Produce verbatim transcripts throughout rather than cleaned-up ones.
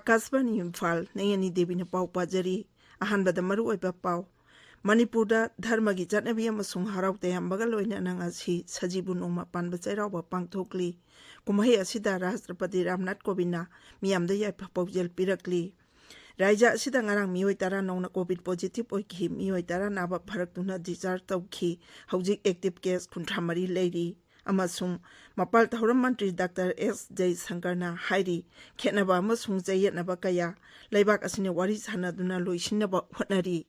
ꯑꯀꯥꯁꯕꯥꯅꯤ ꯏꯝꯐꯥꯜ, ꯅꯌꯅꯤ ꯗꯦꯕꯤꯅ ꯄꯥꯎ ꯄꯥꯖꯔꯤ꯫ ꯑꯍꯥꯟꯕꯗ ꯃꯔꯨꯑꯣꯏꯕ ꯄꯥꯎ꯫ ꯃꯅꯤꯄꯨꯔꯗ ꯙꯔꯃꯒꯤ ꯆꯠꯅꯕꯤ ꯑꯃꯁꯨꯡ ꯍꯔꯥꯎ ꯇꯌꯥꯝꯕꯒ ꯂꯣꯏꯅꯅ ꯉꯁꯤ ꯁꯖꯤꯕꯨ ꯅꯣꯡꯃ ꯄꯥꯟꯕ ꯆꯩꯔꯥꯎꯕ ꯄꯥꯡꯊꯣꯛꯂꯤ꯫ ꯀꯨꯝꯍꯩ ꯑꯁꯤꯗ ꯔꯥꯁꯇ꯭ꯔꯄꯇꯤ ꯔꯥꯝꯅꯥꯊ ꯀꯣꯕꯤꯟꯗꯅ ꯃꯤꯌꯥꯝꯗ ꯌꯥꯏꯐ ꯄꯥꯎꯖꯦꯜ ꯄꯤꯔꯛꯂꯤ꯫ ꯔꯥꯖ꯭ꯌ ꯑꯁꯤꯗ ꯉꯔꯥꯡ ꯃꯤꯑꯣꯏ ꯇꯔꯥ ꯅꯧꯅ ꯀꯣꯚꯤꯗ ꯄꯣꯖꯤꯇꯤꯚ ꯑꯣꯏꯈꯤ꯫ ꯃꯤꯑꯣꯏ ꯇꯔꯥ ꯅꯥꯕ ꯐꯔꯛꯇꯨꯅ ꯗꯤꯁꯆꯥꯔꯖ ꯇꯧꯈꯤ꯫ ꯍꯧꯖꯤꯛ ꯑꯦꯛꯇꯤꯚ ꯀꯦꯁ ꯀꯨꯟꯊ꯭ꯔꯥ ꯃꯔꯤ ꯂꯩꯔꯤ꯫ ꯑꯃꯁꯨꯡ ꯃꯄꯥꯜ ꯊꯧꯔꯝ ꯃꯟꯇ꯭ꯔꯤ ꯗꯥꯛꯇꯔ ꯑꯦꯁ ꯖꯌꯁꯪꯀꯔꯅ ꯍꯥꯏꯔꯤ, ꯈꯦꯠꯅꯕ ꯑꯃꯁꯨꯡ ꯆꯌꯦꯠꯅꯕ ꯀꯌꯥ ꯂꯩꯕꯥꯛ ꯑꯁꯤꯅ ꯋꯥꯔꯤ ꯁꯥꯟꯅꯗꯨꯅ ꯂꯣꯏꯁꯤꯟꯅꯕ ꯍꯣꯠꯅꯔꯤ꯫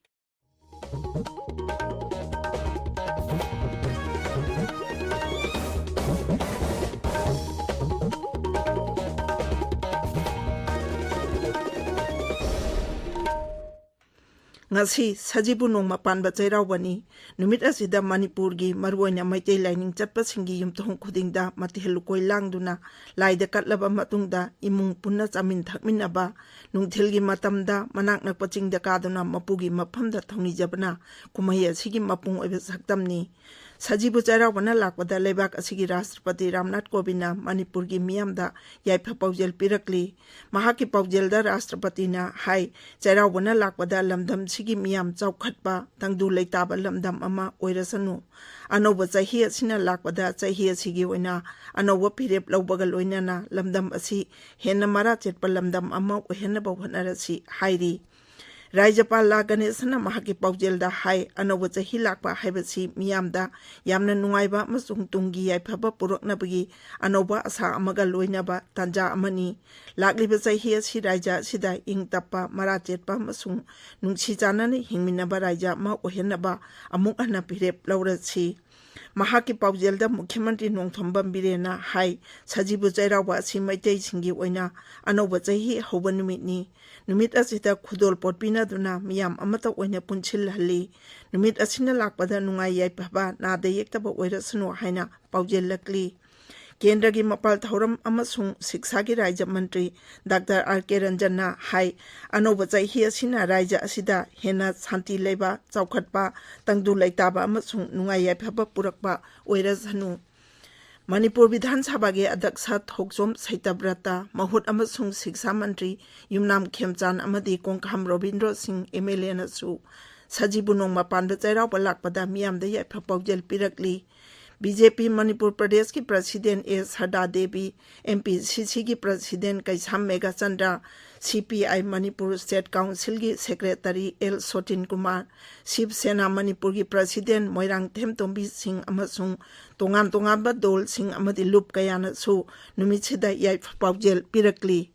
ꯉꯁꯤ ꯁꯖꯤꯕꯨ ꯅꯣꯡꯃ ꯄꯥꯟꯕ ꯆꯩꯔꯥꯎꯕꯅꯤ꯫ ꯅꯨꯃꯤꯠ ꯑꯁꯤꯗ ꯃꯅꯤꯄꯨꯔꯒꯤ ꯃꯔꯨꯑꯣꯏꯅ ꯃꯩꯇꯩ ꯂꯥꯏꯅꯤꯡ ꯆꯠꯄꯁꯤꯡꯒꯤ ꯌꯨꯝꯊꯣꯡ ꯈꯨꯗꯤꯡꯗ ꯃꯊꯦꯜ ꯂꯨꯀꯣꯏ ꯂꯥꯡꯗꯨꯅ ꯂꯥꯏꯗ ꯀꯠꯂꯕ ꯃꯇꯨꯡꯗ ꯏꯃꯨꯡ ꯄꯨꯟꯅ ꯆꯥꯃꯤꯟ ꯊꯛꯃꯤꯟꯅꯕ, ꯅꯨꯡꯊꯤꯜꯒꯤ ꯃꯇꯝꯗ ꯃꯅꯥꯛ ꯅꯛꯄ ꯆꯤꯡꯗ ꯀꯥꯗꯨꯅ ꯃꯄꯨꯒꯤ ꯃꯐꯝꯗ ꯊꯧꯅꯤꯖꯕꯅ ꯀꯨꯝꯍꯩ ꯑꯁꯤꯒꯤ ꯃꯄꯨꯡ ꯑꯣꯏꯕ ꯁꯛꯇꯝꯅꯤ꯫ ꯁꯖꯤꯕꯨ ꯆꯩꯔꯥꯎꯕꯅ ꯂꯥꯛꯄꯗ ꯂꯩꯕꯥꯛ ꯑꯁꯤꯒꯤ ꯔꯥꯁꯇ꯭ꯔꯄꯇꯤ ꯔꯥꯝꯅꯥꯊ ꯀꯣꯕꯤꯟꯗꯅ ꯃꯅꯤꯄꯨꯔꯒꯤ ꯃꯤꯌꯥꯝꯗ ꯌꯥꯏꯐ ꯄꯥꯎꯖꯦꯜ ꯄꯤꯔꯛꯂꯤ꯫ ꯃꯍꯥꯛꯀꯤ ꯄꯥꯎꯖꯦꯜꯗ ꯔꯥꯁꯇ꯭ꯔꯄꯇꯤꯅ ꯍꯥꯏ, ꯆꯩꯔꯥꯎꯕꯅ ꯂꯥꯛꯄꯗ ꯂꯝꯗꯝꯁꯤꯒꯤ ꯃꯤꯌꯥꯝ ꯆꯥꯎꯈꯠꯄ, ꯇꯪꯗꯨ ꯂꯩꯇꯥꯕ ꯂꯝꯗꯝ ꯑꯃ ꯑꯣꯏꯔꯁꯅꯨ꯫ ꯑꯅꯧꯕ ꯆꯍꯤ ꯑꯁꯤꯅ ꯂꯥꯛꯄꯗ ꯆꯍꯤ ꯑꯁꯤꯒꯤ ꯑꯣꯏꯅ ꯑꯅꯧꯕ ꯐꯤꯔꯦꯞ ꯂꯧꯕꯒ ꯂꯣꯏꯅꯅ ꯂꯝꯗꯝ ꯑꯁꯤ ꯍꯦꯟꯅ ꯃꯔꯥ ꯆꯦꯠꯄ ꯂꯝꯗꯝ ꯑꯃ ꯑꯣꯏꯍꯟꯅꯕ ꯍꯣꯠꯅꯔꯁꯤ ꯍꯥꯏꯔꯤ꯫ ꯔꯥꯖ꯭ꯌꯄꯥꯜ ꯂꯥ ꯒꯅꯦꯁꯟꯅ ꯃꯍꯥꯛꯀꯤ ꯄꯥꯎꯖꯦꯜꯗ ꯍꯥꯏ, ꯑꯅꯧꯕ ꯆꯍꯤ ꯂꯥꯛꯄ ꯍꯥꯏꯕꯁꯤ ꯃꯤꯌꯥꯝꯗ ꯌꯥꯝꯅ ꯅꯨꯡꯉꯥꯏꯕ ꯑꯃꯁꯨꯡ ꯇꯨꯡꯒꯤ ꯌꯥꯏꯐꯕ ꯄꯨꯔꯛꯅꯕꯒꯤ ꯑꯅꯧꯕ ꯑꯁꯥ ꯑꯃꯒ ꯂꯣꯏꯅꯕ ꯇꯥꯟꯖꯥ ꯑꯃꯅꯤ꯫ ꯂꯥꯛꯂꯤꯕ ꯆꯍꯤ ꯑꯁꯤ ꯔꯥꯖ꯭ꯌ ꯑꯁꯤꯗ ꯏꯪ ꯇꯞꯄ, ꯃꯔꯥ ꯆꯦꯠꯄ ꯑꯃꯁꯨꯡ ꯅꯨꯡꯁꯤ ꯆꯥꯟꯅꯅ ꯍꯤꯡꯃꯤꯟꯅꯕ ꯔꯥꯖ꯭ꯌ ꯑꯃ ꯑꯣꯏꯍꯟꯅꯕ ꯑꯃꯨꯛ ꯍꯟꯅ ꯐꯤꯔꯦꯞ ꯂꯧꯔꯁꯤ꯫ ꯃꯍꯥꯛꯀꯤ ꯄꯥꯎꯖꯦꯜꯗ ꯃꯨꯈ꯭ꯌ ꯃꯟꯇ꯭ꯔꯤ ꯅꯣꯡꯊꯣꯝꯕꯝ ꯕꯤꯔꯦꯟꯅ ꯍꯥꯏ, ꯁꯖꯤꯕꯨ ꯆꯩꯔꯥꯎꯕ ꯑꯁꯤ ꯃꯩꯇꯩꯁꯤꯡꯒꯤ ꯑꯣꯏꯅ ꯑꯅꯧꯕ ꯆꯍꯤ ꯍꯧꯕ ꯅꯨꯃꯤꯠꯅꯤ꯫ ꯅꯨꯃꯤꯠ ꯑꯁꯤꯗ ꯈꯨꯗꯣꯜꯄꯣꯠ ꯄꯤꯅꯗꯨꯅ ꯃꯤꯌꯥꯝ ꯑꯃꯠꯇ ꯑꯣꯏꯅ ꯄꯨꯟꯁꯤꯜꯍꯜꯂꯤ꯫ ꯅꯨꯃꯤꯠ ꯑꯁꯤꯅ ꯂꯥꯛꯄꯗ ꯅꯨꯡꯉꯥꯏ ꯌꯥꯏꯐꯕ, ꯅꯥꯗ ꯌꯦꯛꯇꯕ ꯑꯣꯏꯔꯁꯅꯨ ꯍꯥꯏꯅ ꯄꯥꯎꯖꯦꯜꯂꯛꯂꯤ꯫ ꯀꯦꯟꯗ꯭ꯔꯒꯤ ꯃꯄꯥꯜ ꯊꯧꯔꯝ ꯑꯃꯁꯨꯡ ꯁꯤꯛꯁꯥꯒꯤ ꯔꯥꯖ꯭ꯌ ꯃꯟꯇ꯭ꯔꯤ ꯗꯥꯛꯇꯔ ꯑꯥꯔ ꯀꯦ ꯔꯟꯖꯟꯅ ꯍꯥꯏ, ꯑꯅꯧꯕ ꯆꯍꯤ ꯑꯁꯤꯅ ꯔꯥꯖ꯭ꯌ ꯑꯁꯤꯗ ꯍꯦꯟꯅ ꯁꯥꯟꯇꯤ ꯂꯩꯕ, ꯆꯥꯎꯈꯠꯄ, ꯇꯪꯗꯨ ꯂꯩꯇꯥꯕ ꯑꯃꯁꯨꯡ ꯅꯨꯡꯉꯥꯏ ꯌꯥꯏꯐꯕ ꯄꯨꯔꯛꯄ ꯑꯣꯏꯔꯁꯅꯨ꯫ ꯃꯅꯤꯄꯨꯔ ꯕꯤꯙꯥꯟ ꯁꯚꯥꯒꯤ ꯑꯗ꯭ꯌꯛꯁ ꯊꯣꯛꯆꯣꯝ ꯁꯩꯇꯕ꯭ꯔꯇ, ꯃꯍꯨꯠ ꯑꯃꯁꯨꯡ ꯁꯤꯛꯁꯥ ꯃꯟꯇ꯭ꯔꯤ ꯌꯨꯝꯅꯥꯝ ꯈꯦꯝꯆꯥꯟ ꯑꯃꯗꯤ ꯀꯣꯡꯈꯥꯝ ꯔꯣꯕꯤꯟꯗ꯭ꯔꯣ ꯁꯤꯡ ꯑꯦꯝ ꯑꯦꯜ ꯑꯦꯅꯁꯨ ꯁꯖꯤꯕꯨ ꯅꯣꯡꯃ ꯄꯥꯟꯕ ꯆꯩꯔꯥꯎꯕ ꯂꯥꯛꯄꯗ ꯃꯤꯌꯥꯝꯗ ꯌꯥꯏꯐ ꯄꯥꯎꯖꯦꯜ ꯄꯤꯔꯛꯂꯤ꯫ ꯕꯤ ꯖꯦ ꯄꯤ ꯃꯅꯤꯄꯨꯔ ꯄ꯭ꯔꯗꯦꯁꯀꯤ ꯄ꯭ꯔꯁꯤꯗꯦꯟ ꯑꯦ ꯁꯔꯗꯥ ꯗꯦꯕꯤ, ꯑꯦꯝ ꯄꯤ ꯁꯤ ꯁꯤꯒꯤ ꯄ꯭ꯔꯁꯤꯗꯦꯟ ꯀꯩꯁꯥꯝ ꯃꯦꯘꯆꯟꯗ꯭ꯔ, ꯁꯤ ꯄꯤ ꯑꯥꯏ ꯃꯅꯤꯄꯨꯔ ꯁ꯭ꯇꯦꯠ ꯀꯥꯎꯟꯁꯤꯜꯒꯤ ꯁꯦꯀ꯭ꯔꯦꯇꯔꯤ ꯑꯦꯜ ꯁꯣꯇꯤꯟ ꯀꯨꯃꯥꯔ, ꯁꯤꯕ ꯁꯦꯅꯥ ꯃꯅꯤꯄꯨꯔꯒꯤ ꯄ꯭ꯔꯁꯤꯗꯦꯟ ꯃꯣꯏꯔꯥꯡꯊꯦꯝ ꯇꯣꯝꯕꯤ ꯁꯤꯡ ꯑꯃꯁꯨꯡ ꯇꯣꯉꯥꯟ ꯇꯣꯉꯥꯟꯕ ꯗꯣꯜꯁꯤꯡ ꯑꯃꯗꯤ ꯂꯨꯞ ꯀꯌꯥꯅꯁꯨ ꯅꯨꯃꯤꯠꯁꯤꯗ ꯌꯥꯏꯐ ꯄꯥꯎꯖꯦꯜ ꯄꯤꯔꯛꯂꯤ꯫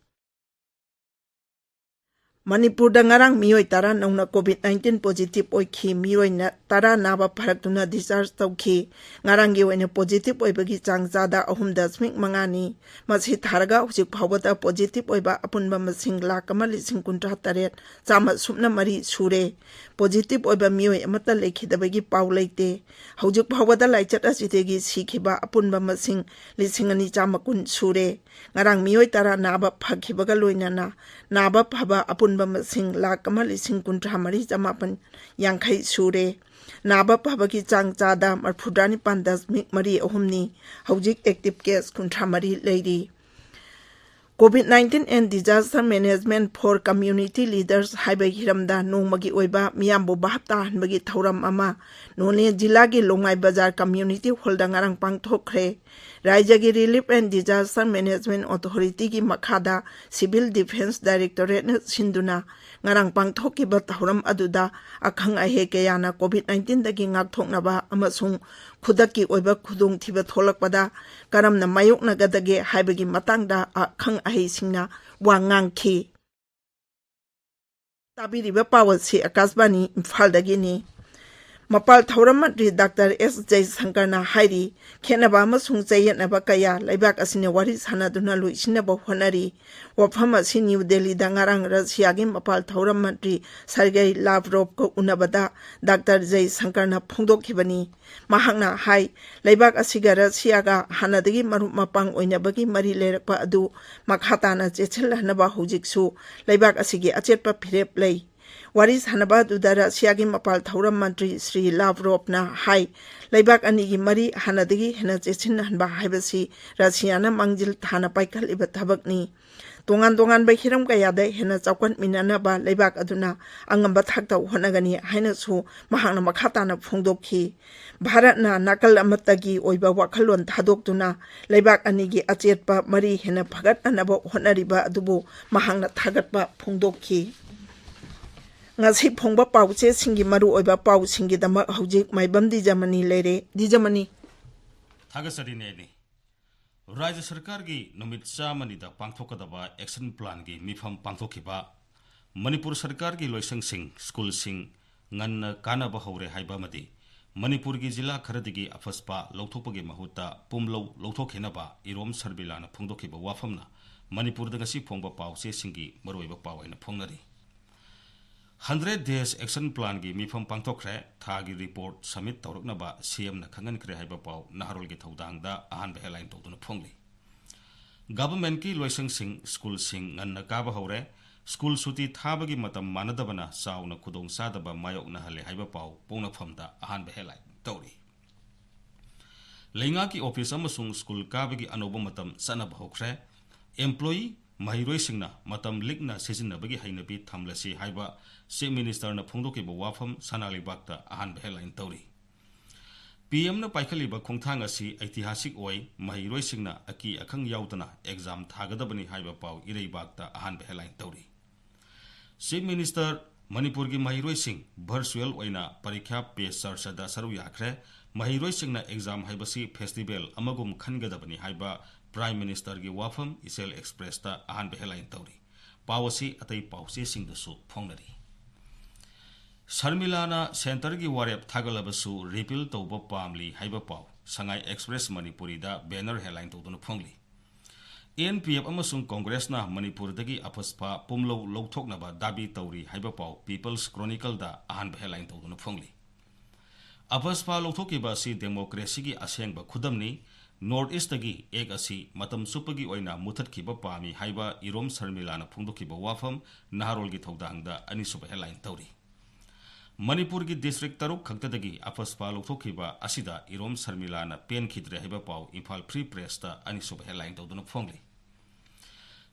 ꯃꯅꯤꯄꯨꯔꯗ ꯉꯔꯥꯡ ꯃꯤꯑꯣꯏ ꯇꯔꯥ ꯅꯧꯅ ꯀꯣꯚꯤꯗ ꯅꯥꯏꯟꯇꯤꯟ ꯄꯣꯖꯤꯇꯤꯚ ꯑꯣꯏꯈꯤ꯫ ꯃꯤꯑꯣꯏ ꯅ-, ꯇꯔꯥ ꯅꯥꯕ ꯐꯔꯛꯇꯨꯅ ꯗꯤꯁꯆꯥꯔꯖ ꯇꯧꯈꯤ꯫ ꯉꯔꯥꯡꯒꯤ ꯑꯣꯏꯅ ꯄꯣꯖꯤꯇꯤꯚ ꯑꯣꯏꯕꯒꯤ ꯆꯥꯡ ꯆꯥꯗ ꯑꯍꯨꯝ ꯗꯁꯃꯤꯛ ꯃꯉꯥꯅꯤ꯫ ꯃꯁꯤ ꯊꯥꯔꯒ ꯍꯧꯖꯤꯛ ꯐꯥꯎꯕꯗ ꯄꯣꯖꯤꯇꯤꯚ ꯑꯣꯏꯕ ꯑꯄꯨꯟꯕ ꯃꯁꯤꯡ ꯂꯥꯈ ꯑꯃ ꯂꯤꯁꯤꯡ ꯀꯨꯟꯊ꯭ꯔꯥ ꯇꯔꯦꯠ ꯆꯥꯝꯃ ꯁꯨꯞꯅ ꯃꯔꯤ ꯁꯨꯔꯦ꯫ ꯄꯣꯖꯤꯇꯤꯚ ꯑꯣꯏꯕ ꯃꯤꯑꯣꯏ ꯑꯃꯠꯇ ꯂꯩꯈꯤꯗꯕꯒꯤ ꯄꯥꯎ ꯂꯩꯇꯦ꯫ ꯍꯧꯖꯤꯛ ꯐꯥꯎꯕꯗ ꯂꯥꯏꯆꯠ ꯑꯁꯤꯗꯒꯤ ꯁꯤꯈꯤꯕ ꯑꯄꯨꯟꯕ ꯃꯁꯤꯡ ꯂꯤꯁꯤꯡ ꯑꯅꯤ ꯆꯥꯝꯃ ꯀꯨꯟ ꯁꯨꯔꯦ꯫ ꯉꯔꯥꯡ ꯃꯤꯑꯣꯏ ꯇꯔꯥ ꯅꯥꯕ ꯐꯈꯤꯕꯒ ꯂꯣꯏꯅꯅ ꯅꯥꯕ ꯐꯕ ꯑꯄꯨꯟꯕ ꯃꯁꯤꯡ ꯂꯥꯈ ꯑꯃ ꯂꯤꯁꯤꯡ ꯀꯨꯟꯊ꯭ꯔꯥ ꯃꯔꯤ ꯆꯃꯥꯄꯟ ꯌꯥꯡꯈꯩ ꯁꯨꯔꯦ꯫ ꯅꯥꯕ ꯐꯕꯒꯤ ꯆꯥꯡ ꯆꯥꯗ ꯃꯔꯐꯨꯇꯔꯥ ꯅꯤꯄꯥꯟ ꯗꯁꯃꯤꯛ ꯃꯔꯤ ꯑꯍꯨꯝꯅꯤ꯫ ꯍꯧꯖꯤꯛ ꯑꯦꯛꯇꯤꯚ ꯀꯦꯁ ꯀꯨꯟꯊ꯭ꯔꯥ ꯃꯔꯤ ꯂꯩꯔꯤ꯫ COVID nineteen and Disaster Management for Community Leaders ꯍꯥꯏꯕ ꯍꯤꯔꯝꯗ ꯅꯣꯡꯃꯒꯤ ꯑꯣꯏꯕ ꯃꯤꯌꯥꯝꯕꯨ ꯚꯥꯞ ꯇꯥꯍꯟꯕꯒꯤ ꯊꯧꯔꯝ ꯑꯃ ꯅꯣꯅꯦ ꯖꯤꯂꯥꯒꯤ ꯂꯣꯡꯃꯥꯏ ꯕꯖꯥꯔ ꯀꯝꯃ꯭ꯌꯨꯅꯤꯇꯤ ꯍꯣꯜꯗ ꯉꯔꯥꯡ ꯄꯥꯡꯊꯣꯛꯈ꯭ꯔꯦ꯫ ꯔꯥꯏꯖ꯭ꯌꯒꯤ Relief and Disaster Management Authority ꯒꯤ ꯃꯈꯥꯗ Civil Defence Directorate ꯅ ꯁꯤꯟꯗꯨꯅ ꯉꯔꯥꯡ ꯄꯥꯡꯊꯣꯛꯈꯤꯕ ꯊꯧꯔꯝ ꯑꯗꯨꯗ ꯑꯈꯪ ꯑꯍꯩ ꯀꯌꯥꯅ COVID nineteen ꯗꯒꯤ ꯉꯥꯛꯊꯣꯛꯅꯕ ꯑꯃꯁꯨꯡ ꯈꯨꯗꯛꯀꯤ ꯑꯣꯏꯕ ꯈꯨꯗꯣꯡꯊꯤꯕ ꯊꯣꯛꯂꯛꯄꯗ ꯀꯔꯝꯅ ꯃꯥꯌꯣꯛꯅꯒꯗꯒꯦ ꯍꯥꯏꯕꯒꯤ ꯃꯇꯥꯡꯗ ꯑꯈꯪ ꯑꯍꯩꯁꯤꯡꯅ ꯋꯥ ꯉꯥꯡꯈꯤ꯫ ꯇꯥꯕꯤꯔꯤꯕ ꯄꯥꯎ ꯑꯁꯤ ꯑꯀꯥꯁꯕꯥꯅꯤ ꯏꯝꯐꯥꯜꯗꯒꯤꯅꯤ꯫ ꯃꯄꯥꯜ ꯊꯧꯔꯝ ꯃꯟꯇ꯭ꯔꯤ ꯗꯥꯛꯇꯔ ꯑꯦꯁ ꯖꯌꯁꯪꯀꯔꯅ ꯍꯥꯏꯔꯤ, ꯈꯦꯠꯅꯕ ꯑꯃꯁꯨꯡ ꯆꯌꯦꯠꯅꯕ ꯀꯌꯥ ꯂꯩꯕꯥꯛ ꯑꯁꯤꯅ ꯋꯥꯔꯤ ꯁꯥꯟꯅꯗꯨꯅ ꯂꯣꯏꯁꯤꯟꯅꯕ ꯍꯣꯠꯅꯔꯤ꯫ ꯋꯥꯐꯝ ꯑꯁꯤ ꯅ꯭ꯌꯨ ꯗꯦꯜꯂꯤꯗ ꯉꯔꯥꯡ ꯔꯁꯤꯌꯥꯒꯤ ꯃꯄꯥꯜ ꯊꯧꯔꯝ ꯃꯟꯇ꯭ꯔꯤ ꯁꯔꯒꯦꯏ ꯂꯥꯚꯔꯣꯚꯀ ꯎꯅꯕꯗ ꯗꯥꯛꯇꯔ ꯖꯌꯁꯪꯀꯔꯅ ꯐꯣꯡꯗꯣꯛꯈꯤꯕꯅꯤ꯫ ꯃꯍꯥꯛꯅ ꯍꯥꯏ, ꯂꯩꯕꯥꯛ ꯑꯁꯤꯒ ꯔꯁꯤꯌꯥꯒ ꯍꯥꯟꯅꯗꯒꯤ ꯃꯔꯨꯞ ꯃꯄꯥꯡ ꯑꯣꯏꯅꯕꯒꯤ ꯃꯔꯤ ꯂꯩꯔꯛꯄ ꯑꯗꯨ ꯃꯈꯥ ꯇꯥꯅ ꯆꯦꯠꯁꯤꯜꯍꯟꯅꯕ ꯍꯧꯖꯤꯛꯁꯨ ꯂꯩꯕꯥꯛ ꯑꯁꯤꯒꯤ ꯑꯆꯦꯠꯄ ꯐꯤꯔꯦꯞ ꯂꯩ꯫ ꯋꯥꯔꯤ ꯁꯥꯟꯅꯕ ꯑꯗꯨꯗ ꯔꯁꯤꯌꯥꯒꯤ ꯃꯄꯥꯜ ꯊꯧꯔꯝ ꯃꯟꯇ꯭ꯔꯤ ꯁ꯭ꯔꯤ ꯂꯥꯚꯔꯣꯚꯅ ꯍꯥꯏ, ꯂꯩꯕꯥꯛ ꯑꯅꯤꯒꯤ ꯃꯔꯤ ꯍꯥꯟꯅꯗꯒꯤ ꯍꯦꯟꯅ ꯆꯦꯠꯁꯤꯟꯍꯟꯕ ꯍꯥꯏꯕꯁꯤ ꯔꯁꯤꯌꯥꯅ ꯃꯥꯡꯖꯤꯜ ꯊꯥꯅ ꯄꯥꯏꯈꯠꯂꯤꯕ ꯊꯕꯛꯅꯤ꯫ ꯇꯣꯉꯥꯟ ꯇꯣꯉꯥꯟꯕ ꯍꯤꯔꯝ ꯀꯌꯥꯗ ꯍꯦꯟꯅ ꯆꯥꯎꯈꯠꯃꯤꯟꯅꯅꯕ ꯂꯩꯕꯥꯛ ꯑꯗꯨꯅ ꯑꯉꯝꯕ ꯊꯥꯛꯇ ꯍꯣꯠꯅꯒꯅꯤ ꯍꯥꯏꯅꯁꯨ ꯃꯍꯥꯛꯅ ꯃꯈꯥ ꯇꯥꯅ ꯐꯣꯡꯗꯣꯛꯈꯤ꯫ ꯚꯥꯔꯠꯅ ꯅꯥꯀꯜ ꯑꯃꯠꯇꯒꯤ ꯑꯣꯏꯕ ꯋꯥꯈꯜꯂꯣꯟ ꯊꯥꯗꯣꯛꯇꯨꯅ ꯂꯩꯕꯥꯛ ꯑꯅꯤꯒꯤ ꯑꯆꯦꯠꯄ ꯃꯔꯤ ꯍꯦꯟꯅ ꯐꯒꯠꯅꯅꯕ ꯍꯣꯠꯅꯔꯤꯕ ꯑꯗꯨꯕꯨ ꯃꯍꯥꯛꯅ ꯊꯥꯒꯠꯄ ꯐꯣꯡꯗꯣꯛꯈꯤ꯫ ꯉꯁꯤ ꯐꯣꯡꯕ ꯄꯥꯎꯆꯦꯁꯤꯡꯒꯤ ꯃꯔꯨꯑꯣꯏꯕ ꯄꯥꯎꯁꯤꯡꯒꯤꯗꯃꯛ ꯍꯧꯖꯤꯛ ꯃꯥꯏꯕꯝ ꯗꯤꯖꯃꯅꯤ ꯂꯩꯔꯦ꯫ ꯗꯤꯖꯃꯅꯤ꯫ ꯊꯥꯒꯠꯆꯔꯤ ꯅꯦꯅꯦ꯫ ꯔꯥꯖ꯭ꯌ ꯁꯔꯀꯥꯔꯒꯤ ꯅꯨꯃꯤꯠ ꯆꯥꯝꯃꯅꯤꯗ ꯄꯥꯡꯊꯣꯛꯀꯗꯕ action planꯒꯤ ꯃꯤꯐꯝ ꯄꯥꯡꯊꯣꯛꯈꯤꯕ, ꯃꯅꯤꯄꯨꯔ ꯁꯔꯀꯥꯔꯒꯤ ꯂꯣꯏꯁꯪꯁꯤꯡ, ꯁ꯭ꯀꯨꯜꯁꯤꯡ ꯉꯟꯅ ꯀꯥꯅꯕ ꯍꯧꯔꯦ ꯍꯥꯏꯕ ꯑꯃꯗꯤ ꯃꯅꯤꯄꯨꯔꯒꯤ ꯖꯤꯂꯥ ꯈꯔꯗꯒꯤ ꯑꯐꯁꯄꯥ ꯂꯧꯊꯣꯛꯄꯒꯤ ꯃꯍꯨꯠꯇ ꯄꯨꯝꯂꯧ ꯂꯧꯊꯣꯛꯈꯤꯅꯕ ꯏꯔꯣꯝ ꯁꯔꯃꯤꯂꯥꯅ ꯐꯣꯡꯗꯣꯛꯈꯤꯕ ꯋꯥꯐꯝꯅ ꯃꯅꯤꯄꯨꯔꯗ ꯉꯁꯤ ꯐꯣꯡꯕ ꯄꯥꯎꯆꯦꯁꯤꯡꯒꯤ ꯃꯔꯨꯑꯣꯏꯕ ꯄꯥꯎ ꯑꯣꯏꯅ ꯐꯣꯡꯅꯔꯤ꯫ Hundred Days Action Planꯒꯤ ꯃꯤꯐꯝ ꯄꯥꯡꯊꯣꯛꯈ꯭ꯔꯦ, ꯊꯥꯒꯤ report submit ꯇꯧꯔꯛꯅꯕ CMꯅ ꯈꯪꯍꯟꯈ꯭ꯔꯦ ꯍꯥꯏꯕ ꯄꯥꯎ ꯅꯍꯥꯔꯣꯜꯒꯤ ꯊꯧꯗꯥꯡꯗ ꯑꯍꯥꯟꯕ headline ꯇꯧꯗꯨꯅ ꯐꯣꯡꯂꯤ꯫ Governmentꯀꯤ ꯂꯣꯏꯁꯪꯁꯤꯡ, ꯁ꯭ꯀꯨꯜꯁꯤꯡ ꯉꯟꯅ ꯀꯥꯕ ꯍꯧꯔꯦ, ꯁ꯭ꯀꯨꯜ ꯁꯨꯇꯤ ꯊꯥꯕꯒꯤ ꯃꯇꯝ ꯃꯥꯟꯅꯗꯕꯅ ꯆꯥꯎꯅ ꯈꯨꯗꯣꯡꯆꯥꯗꯕ ꯃꯥꯌꯣꯛꯅꯍꯜꯂꯦ ꯍꯥꯏꯕ ꯄꯥꯎ ꯄꯣꯛꯅꯐꯝꯗ ꯑꯍꯥꯟꯕ headline ꯇꯧꯔꯤ꯫ ꯂꯩꯉꯥꯛꯀꯤ office ꯑꯃꯁꯨꯡ ꯁ꯭ꯀꯨꯜ ꯀꯥꯕꯒꯤ ꯑꯅꯧꯕ ꯃꯇꯝ ꯆꯠꯅꯕ ꯍꯧꯈ꯭ꯔꯦ꯫ Employee, ꯃꯍꯩꯔꯣꯏꯁꯤꯡꯅ ꯃꯇꯝ ꯂꯤꯛꯅ ꯁꯤꯖꯤꯟꯅꯕꯒꯤ ꯍꯩꯅꯕꯤ ꯊꯝꯂꯁꯤ ꯍꯥꯏꯕ Chief Ministerꯅ ꯐꯣꯡꯗꯣꯛꯈꯤꯕ ꯋꯥꯐꯝ ꯁꯅꯥ ꯂꯩꯕꯥꯛꯇ ꯑꯍꯥꯟꯕ headline ꯇꯧꯔꯤ꯫ PMꯅ ꯄꯥꯏꯈꯠꯂꯤꯕ ꯈꯣꯡꯊꯥꯡ ꯑꯁꯤ ꯏꯇꯤꯍꯥꯁꯤꯛ ꯑꯣꯏ, ꯃꯍꯩꯔꯣꯏꯁꯤꯡꯅ ꯑꯀꯤ ꯑꯈꯪ ꯌꯥꯎꯗꯅ exam ꯊꯥꯒꯗꯕꯅꯤ ꯍꯥꯏꯕ ꯄꯥꯎ ꯏꯔꯩꯕꯥꯛꯇ ꯑꯍꯥꯟꯕ headline ꯇꯧꯔꯤ꯫ Chief Minister, ꯃꯅꯤꯄꯨꯔꯒꯤ ꯃꯍꯩꯔꯣꯏꯁꯤꯡ virtual ꯑꯣꯏꯅ ꯄꯔꯤꯈ꯭ꯌꯥ ꯄꯦ ꯆꯔꯆꯥꯗ ꯁꯔꯨꯛ ꯌꯥꯈ꯭ꯔꯦ꯫ ꯃꯍꯩꯔꯣꯏꯁꯤꯡꯅ exam ꯍꯥꯏꯕꯁꯤ festival ꯑꯃꯒꯨꯝ ꯈꯟꯒꯗꯕꯅꯤ ꯍꯥꯏꯕ Prime Ministerꯒꯤ ꯋꯥꯐꯝ ꯏꯆꯦꯜ Expressꯇ ꯑꯍꯥꯟꯕ headline ꯇꯧꯔꯤ꯫ ꯄꯥꯎ ꯑꯁꯤ ꯑꯇꯩ ꯄꯥꯎꯆꯦꯁꯤꯡꯗꯁꯨ ꯐꯣꯡꯅꯔꯤ꯫ ꯁꯔꯃꯤꯂꯥꯅ centreꯒꯤ ꯋꯥꯔꯦꯞ ꯊꯥꯒꯠꯂꯕꯁꯨ repeal ꯇꯧꯕ ꯄꯥꯝꯂꯤ ꯍꯥꯏꯕ ꯄꯥꯎ ꯁꯉꯥꯏ Express ꯃꯅꯤꯄꯨꯔꯤꯗ banner headline ꯇꯧꯗꯨꯅ ꯐꯣꯡꯂꯤ꯫ NPF ꯑꯃꯁꯨꯡ ꯀꯣꯡꯒ꯭ꯔꯦꯁꯅ ꯃꯅꯤꯄꯨꯔꯗꯒꯤ ꯑꯐꯁꯄꯥ ꯄꯨꯝꯂꯧ ꯂꯧꯊꯣꯛꯅꯕ ꯗꯥꯕꯤ ꯇꯧꯔꯤ ꯍꯥꯏꯕ ꯄꯥꯎ People's Chronicleꯗ ꯑꯍꯥꯟꯕ headline ꯇꯧꯗꯨꯅ ꯐꯣꯡꯂꯤ꯫ ꯑꯐꯁꯄꯥ ꯂꯧꯊꯣꯛꯈꯤꯕ ꯑꯁꯤ democracyꯒꯤ ꯑꯁꯦꯡꯕ ꯈꯨꯗꯝꯅꯤ꯫ ꯅꯣꯔꯠ ꯏꯁꯇꯒꯤ ꯑꯦꯛ ꯑꯁꯤ ꯃꯇꯝ ꯆꯨꯞꯄꯒꯤ ꯑꯣꯏꯅ ꯃꯨꯊꯠꯈꯤꯕ ꯄꯥꯝꯃꯤ ꯍꯥꯏꯕ ꯏꯔꯣꯝ ꯁꯔꯃꯤꯂꯥꯅ ꯐꯣꯡꯗꯣꯛꯈꯤꯕ ꯋꯥꯐꯝ ꯅꯍꯥꯔꯣꯜꯒꯤ ꯊꯧꯗꯥꯡꯗ ꯑꯅꯤꯁꯨꯕ ꯍꯦꯗꯂꯥꯏꯟ ꯇꯧꯔꯤ꯫ ꯃꯅꯤꯄꯨꯔꯒꯤ ꯗꯤꯁꯇ꯭ꯔꯤꯛ ꯇꯔꯨꯛ ꯈꯛꯇꯗꯒꯤ ꯑꯐꯁꯄꯥ ꯂꯧꯊꯣꯛꯈꯤꯕ ꯑꯁꯤꯗ ꯏꯔꯣꯝ ꯁꯔꯃꯤꯂꯥꯅ ꯄꯦꯟꯈꯤꯗ꯭ꯔꯦ ꯍꯥꯏꯕ ꯄꯥꯎ ꯏꯝꯐꯥꯜ ꯐ꯭ꯔꯤ ꯄ꯭ꯔꯦꯁꯇ ꯑꯅꯤꯁꯨꯕ ꯍꯦꯗꯂꯥꯏꯟ ꯇꯧꯗꯨꯅ ꯐꯣꯡꯂꯤ꯫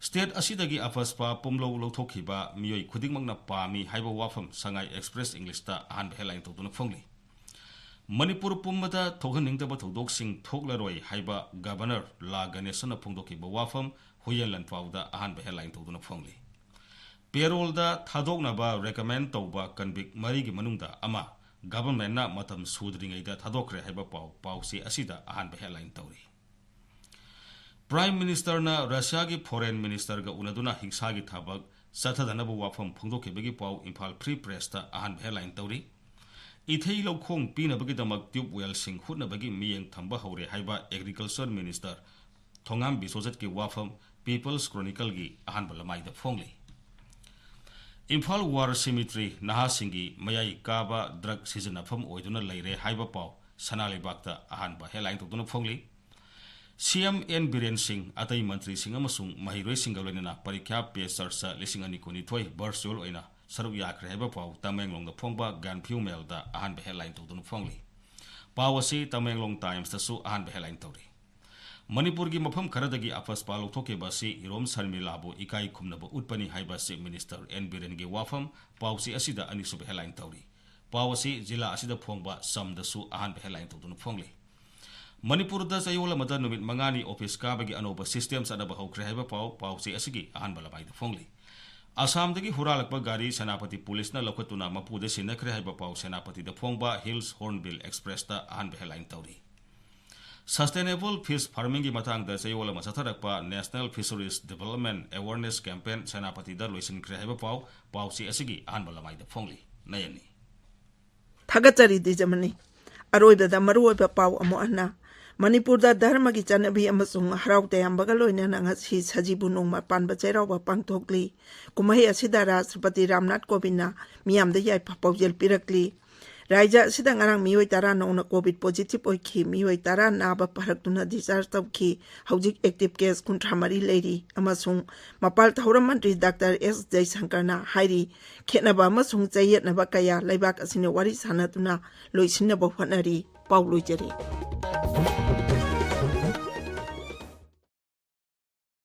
ꯁ꯭ꯇꯦꯠ ꯑꯁꯤꯗꯒꯤ ꯑꯐꯁꯄꯥ ꯄꯨꯝꯂꯧ ꯂꯧꯊꯣꯛꯈꯤꯕ ꯃꯤꯑꯣꯏ ꯈꯨꯗꯤꯡꯃꯛꯅ ꯄꯥꯝꯃꯤ ꯍꯥꯏꯕ ꯋꯥꯐꯝ ꯁꯉꯥꯏ ꯑꯦꯛꯁꯄ꯭ꯔꯦꯁ ꯏꯪꯂꯤꯁꯇ ꯑꯍꯥꯟꯕ ꯍꯦꯗꯂꯥꯏꯟ ꯇꯧꯗꯨꯅ ꯐꯣꯡꯂꯤ꯫ ꯃꯅꯤꯄꯨꯔ ꯄꯨꯝꯕꯗ ꯊꯣꯛꯍꯟꯅꯤꯡꯗꯕ ꯊꯧꯗꯣꯛꯁꯤꯡ ꯊꯣꯛꯂꯔꯣꯏ ꯍꯥꯏꯕ ꯒꯕꯔꯅꯔ ꯂꯥ ꯒꯅꯦꯁꯟꯅ ꯐꯣꯡꯗꯣꯛꯈꯤꯕ ꯋꯥꯐꯝ ꯍꯨꯏꯌꯦꯟ ꯂꯥꯟꯄꯥꯎꯗ ꯑꯍꯥꯟꯕ ꯍꯦꯗꯂꯥꯏꯟ ꯇꯧꯗꯨꯅ ꯐꯣꯡꯂꯤ꯫ ꯄꯦꯔꯣꯜꯗ ꯊꯥꯗꯣꯛꯅꯕ ꯔꯦꯀꯃꯦꯟ ꯇꯧꯕ ꯀꯟꯚꯤꯛ ꯃꯔꯤꯒꯤ ꯃꯅꯨꯡꯗ ꯑꯃ ꯒꯕꯔꯃꯦꯟꯅ ꯃꯇꯝ ꯁꯨꯗ꯭ꯔꯤꯉꯩꯗ ꯊꯥꯗꯣꯛꯈ꯭ꯔꯦ ꯍꯥꯏꯕ ꯄꯥꯎ ꯄꯥꯎꯆꯦ ꯑꯁꯤꯗ ꯑꯍꯥꯟꯕ ꯍꯦꯗꯂꯥꯏꯟ ꯇꯧꯔꯤ꯫ ꯄ꯭ꯔꯥꯏꯝ ꯃꯤꯅꯤꯁꯇꯔꯅ ꯔꯁꯤꯌꯥꯒꯤ ꯐꯣꯔꯦꯟ ꯃꯤꯅꯤꯁꯇꯔꯒ ꯎꯅꯗꯨꯅ ꯍꯤꯡꯁꯥꯒꯤ ꯊꯕꯛ ꯆꯠꯊꯗꯅꯕ ꯋꯥꯐꯝ ꯐꯣꯡꯗꯣꯛꯈꯤꯕꯒꯤ ꯄꯥꯎ ꯏꯝꯐꯥꯜ ꯐ꯭ꯔꯤ ꯄ꯭ꯔꯦꯁꯇ ꯑꯍꯥꯟꯕ ꯍꯦꯗꯂꯥꯏꯟ ꯇꯧꯔꯤ꯫ ꯏꯊꯩ ꯂꯧꯈꯣꯡ ꯄꯤꯅꯕꯒꯤꯗꯃꯛ ꯇ꯭ꯌꯨꯕ ꯋꯦꯜꯁꯤꯡ ꯍꯨꯠꯅꯕꯒꯤ ꯃꯤꯠꯌꯦꯡ ꯊꯝꯕ ꯍꯧꯔꯦ ꯍꯥꯏꯕ ꯑꯦꯒ꯭ꯔꯤꯀꯜꯆꯔ ꯃꯤꯅꯤꯁꯇꯔ ꯊꯣꯉꯥꯝ ꯕꯤꯁꯣꯖꯤꯠꯀꯤ ꯋꯥꯐꯝ ꯄꯤꯄꯜꯁ ꯀ꯭ꯔꯣꯅꯤꯀꯜꯒꯤ ꯑꯍꯥꯟꯕ ꯂꯃꯥꯏꯗ ꯐꯣꯡꯂꯤ꯫ ꯏꯝꯐꯥꯜ ꯋꯥꯔ ꯁꯤꯃꯤꯇ꯭ꯔꯤ ꯅꯍꯥꯁꯤꯡꯒꯤ ꯃꯌꯥꯏ ꯀꯥꯕ ꯗ꯭ꯔꯒ ꯁꯤꯖꯤꯟꯅꯐꯝ ꯑꯣꯏꯗꯨꯅ ꯂꯩꯔꯦ ꯍꯥꯏꯕ ꯄꯥꯎ ꯁꯅꯥ ꯂꯩꯕꯥꯛꯇ ꯑꯍꯥꯟꯕ ꯍꯦꯗꯂꯥꯏꯟ ꯇꯧꯗꯨꯅ ꯐꯣꯡꯂꯤ꯫ ꯁꯤ ꯑꯦꯝ ꯑꯦꯟ ꯕꯤꯔꯦꯟ ꯁꯤꯡ, ꯑꯇꯩ ꯃꯟꯇ꯭ꯔꯤꯁꯤꯡ ꯑꯃꯁꯨꯡ ꯃꯍꯩꯔꯣꯏꯁꯤꯡꯒ ꯂꯣꯏꯅꯅ ꯄꯔꯤꯈ꯭ꯌꯥ ꯄꯦ ꯆꯔꯆꯥ ꯂꯤꯁꯤꯡ ꯑꯅꯤ ꯀꯨꯟꯅꯤꯊꯣꯏ ꯚꯔꯆꯨꯑꯦꯜ ꯑꯣꯏꯅ ꯁꯔꯨꯛ ꯌꯥꯈ꯭ꯔꯦ ꯍꯥꯏꯕ ꯄꯥꯎ ꯇꯃꯦꯡꯂꯣꯡꯗ ꯐꯣꯡꯕ ꯒꯥꯟꯐ꯭ꯌꯨ ꯃꯦꯜꯗ ꯑꯍꯥꯟꯕ ꯍꯦꯗꯂꯥꯏꯟ ꯇꯧꯗꯨꯅ ꯐꯣꯡꯂꯤ꯫ ꯄꯥꯎ ꯑꯁꯤ ꯇꯃꯦꯡꯂꯣꯡ ꯇꯥꯏꯝꯁꯇꯁꯨ ꯑꯍꯥꯟꯕ ꯍꯦꯗꯂꯥꯏꯟ ꯇꯧꯔꯤ꯫ ꯃꯅꯤꯄꯨꯔꯒꯤ ꯃꯐꯝ ꯈꯔꯗꯒꯤ ꯑꯐꯁꯄꯥ ꯂꯧꯊꯣꯛꯈꯤꯕ ꯑꯁꯤ ꯏꯔꯣꯝ ꯁꯔꯃꯤꯂꯥꯕꯨ ꯏꯀꯥꯏ ꯈꯨꯝꯅꯕ ꯎꯠꯄꯅꯤ ꯍꯥꯏꯕ ꯆꯤꯐ ꯃꯤꯅꯤꯁꯇꯔ ꯑꯦꯟ ꯕꯤꯔꯦꯟꯒꯤ ꯋꯥꯐꯝ ꯄꯥꯎꯆꯦ ꯑꯁꯤꯗ ꯑꯅꯤꯁꯨꯕ ꯍꯦꯗꯂꯥꯏꯟ ꯇꯧꯔꯤ꯫ ꯄꯥꯎ ꯑꯁꯤ ꯖꯤꯂꯥ ꯑꯁꯤꯗ ꯐꯣꯡꯕ ꯁꯝꯗꯁꯨ ꯑꯍꯥꯟꯕ ꯍꯦꯗꯂꯥꯏꯟ ꯇꯧꯗꯨꯅ ꯐꯣꯡꯂꯤ꯫ ꯃꯅꯤꯄꯨꯔꯗ ꯆꯌꯣꯜ ꯑꯃꯗ ꯅꯨꯃꯤꯠ ꯃꯉꯥꯅꯤ ꯑꯣꯐꯤꯁ ꯀꯥꯕꯒꯤ ꯑꯅꯧꯕ ꯁꯤꯁꯇꯦꯝ ꯆꯠꯅꯕ ꯍꯧꯈ꯭ꯔꯦ ꯍꯥꯏꯕ ꯄꯥꯎ ꯄꯥꯎꯆꯦ ꯑꯁꯤꯒꯤ ꯑꯍꯥꯟꯕ ꯂꯃꯥꯏꯗ ꯐꯣꯡꯂꯤ꯫ ꯑꯁꯥꯝꯗꯒꯤ ꯍꯨꯔꯥꯜꯂꯛꯄ ꯒꯥꯔꯤ ꯁꯦꯅꯥꯄꯇꯤ ꯄꯨꯂꯤꯁꯅ ꯂꯧꯈꯠꯇꯨꯅ ꯃꯄꯨꯗ ꯁꯤꯟꯅꯈ꯭ꯔꯦ ꯍꯥꯏꯕ ꯄꯥꯎ ꯁꯦꯅꯥꯄꯇꯤꯗ ꯐꯣꯡꯕ ꯍꯤꯜꯁ ꯍꯣꯔꯟꯕꯤꯜ ꯑꯦꯛꯁꯄ꯭ꯔꯦꯁꯇ ꯑꯍꯥꯟꯕ ꯍꯦꯗꯂꯥꯏꯟ ꯇꯧꯔꯤ꯫ ꯁꯁꯇꯦꯅꯦꯕꯜ ꯐꯤꯁ ꯐꯥꯔꯃꯤꯡꯒꯤ ꯃꯇꯥꯡꯗ ꯆꯌꯣꯜ ꯑꯃ ꯆꯠꯊꯔꯛꯄ ꯅꯦꯁꯅꯦꯜ ꯐꯤꯁꯔꯤꯁ ꯗꯤꯕꯦꯂꯞꯃꯦꯟ ꯑꯦꯋꯥꯔꯅꯦꯁ ꯀꯦꯝꯄꯦꯟ ꯁꯦꯅꯥꯄꯇꯤꯗ ꯂꯣꯏꯁꯤꯟꯈ꯭ꯔꯦ ꯍꯥꯏꯕ ꯄꯥꯎ ꯄꯥꯎꯆꯦ ꯑꯁꯤꯒꯤ ꯑꯍꯥꯟꯕ ꯂꯃꯥꯏꯗ ꯐꯣꯡꯂꯤ꯫ ꯅꯌꯟꯅꯤ꯫ ꯊꯥꯒꯠꯆꯔꯤ ꯗꯤꯖꯃꯅꯤ꯫ ꯑꯔꯣꯏꯕꯗ ꯃꯔꯨꯑꯣꯏꯕ ꯄꯥꯎ ꯑꯃꯨꯛ ꯍꯟꯅ꯫ ꯃꯅꯤꯄꯨꯔꯗ ꯙꯔꯃꯒꯤ ꯆꯠꯅꯕꯤ ꯑꯃꯁꯨꯡ ꯍꯔꯥꯎ ꯇꯌꯥꯝꯕꯒ ꯂꯣꯏꯅꯅ ꯉꯁꯤ ꯁꯖꯤꯕꯨ ꯅꯣꯡꯃ ꯄꯥꯟꯕ ꯆꯩꯔꯥꯎꯕ ꯄꯥꯡꯊꯣꯛꯂꯤ꯫ ꯀꯨꯝꯍꯩ ꯑꯁꯤꯗ ꯔꯥꯁꯇ꯭ꯔꯄꯇꯤ ꯔꯥꯝꯅꯥꯊ ꯀꯣꯕꯤꯟꯗꯅ ꯃꯤꯌꯥꯝꯗ ꯌꯥꯏꯐ ꯄꯥꯎꯖꯦꯜ ꯄꯤꯔꯛꯂꯤ꯫ ꯔꯥꯏꯖ꯭ꯌ ꯑꯁꯤꯗ ꯉꯔꯥꯡ ꯃꯤꯑꯣꯏ ꯇꯔꯥ ꯅꯧꯅ COVID positive ꯑꯣꯏꯈꯤ꯫ ꯃꯤꯑꯣꯏ ꯇꯔꯥ ꯅꯥꯕ ꯐꯔꯛꯇꯨꯅ discharge ꯇꯧꯈꯤ꯫ ꯍꯧꯖꯤꯛ active case ꯀꯨꯟꯊ꯭ꯔꯥ ꯃꯔꯤ ꯂꯩꯔꯤ ꯑꯃꯁꯨꯡ ꯃꯄꯥꯜ ꯊꯧꯔꯝ ꯃꯟꯇ꯭ꯔꯤ ꯗꯥꯛꯇꯔ ꯑꯦꯁ ꯖꯌꯁꯪꯀꯔꯅ ꯍꯥꯏꯔꯤ, ꯈꯦꯠꯅꯕ ꯑꯃꯁꯨꯡ ꯆꯌꯦꯠꯅꯕ ꯀꯌꯥ ꯂꯩꯕꯥꯛ ꯑꯁꯤꯅ ꯋꯥꯔꯤ ꯁꯥꯟꯅꯗꯨꯅ ꯂꯣꯏꯁꯤꯟꯅꯕ ꯍꯣꯠꯅꯔꯤ꯫ ꯄꯥꯎ ꯂꯣꯏꯖꯔꯦ꯫